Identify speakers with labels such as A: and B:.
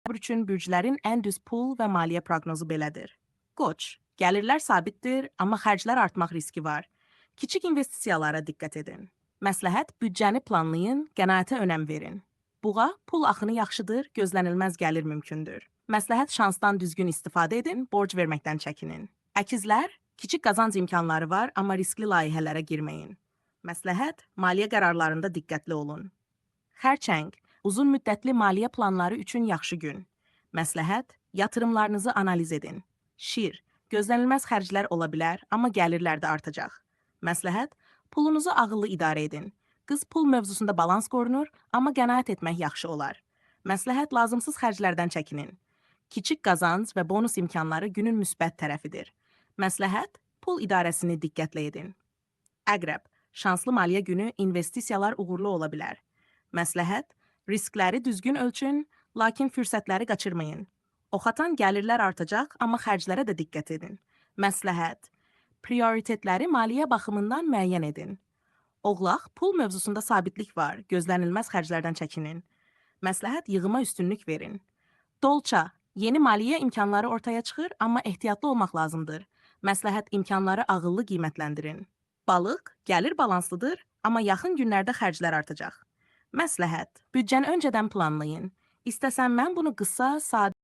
A: Üçün bürclərin ən düz pul və maliyyə proqnozu belədir. Qoç, gəlirlər sabitdir, amma xərclər artmaq riski var. Kiçik investisiyalara diqqət edin. Məsləhət, büdcəni planlayın, qənaətə önəm verin. Buğa, pul axını yaxşıdır, gözlənilməz gəlir mümkündür. Məsləhət, şansdan düzgün istifadə edin, borc verməkdən çəkinin. Əkizlər, kiçik qazanc imkanları var, amma riskli layihələrə girməyin. Məsləhət, maliyyə qərarlarında diqqətli olun. Xərçəng, uzun müddətli maliyyə planları üçün yaxşı gün. Məsləhət, yatırımlarınızı analiz edin. Şir, gözlənilməz xərclər ola bilər, amma gəlirlər də artacaq. Məsləhət, pulunuzu ağıllı idarə edin. Qız pul mövzusunda balans qorunur, amma qənaət etmək yaxşı olar. Məsləhət, lazımsız xərclərdən çəkinin. Kiçik qazanc və bonus imkanları günün müsbət tərəfidir. Məsləhət, pul idarəsini diqqətlə edin. Əqrəb, şanslı maliyyə günü, investisiyalar uğurlu ola bilər. Məsləhət, riskləri düzgün ölçün, lakin fürsətləri qaçırmayın. Oxatan gəlirlər artacaq, amma xərclərə də diqqət edin. Məsləhət, prioritetləri maliyyə baxımından müəyyən edin. Oğlaq, pul mövzusunda sabitlik var, gözlənilməz xərclərdən çəkinin. Məsləhət, yığıma üstünlük verin. Dolça, yeni maliyyə imkanları ortaya çıxır, amma ehtiyatlı olmaq lazımdır. Məsləhət, imkanları ağıllı qiymətləndirin. Balıq, gəlir balanslıdır, amma yaxın günlərdə xərclər artacaq. Məsləhət, büdcəni öncədən planlayın. İstəsəm mən bunu qısa, sadə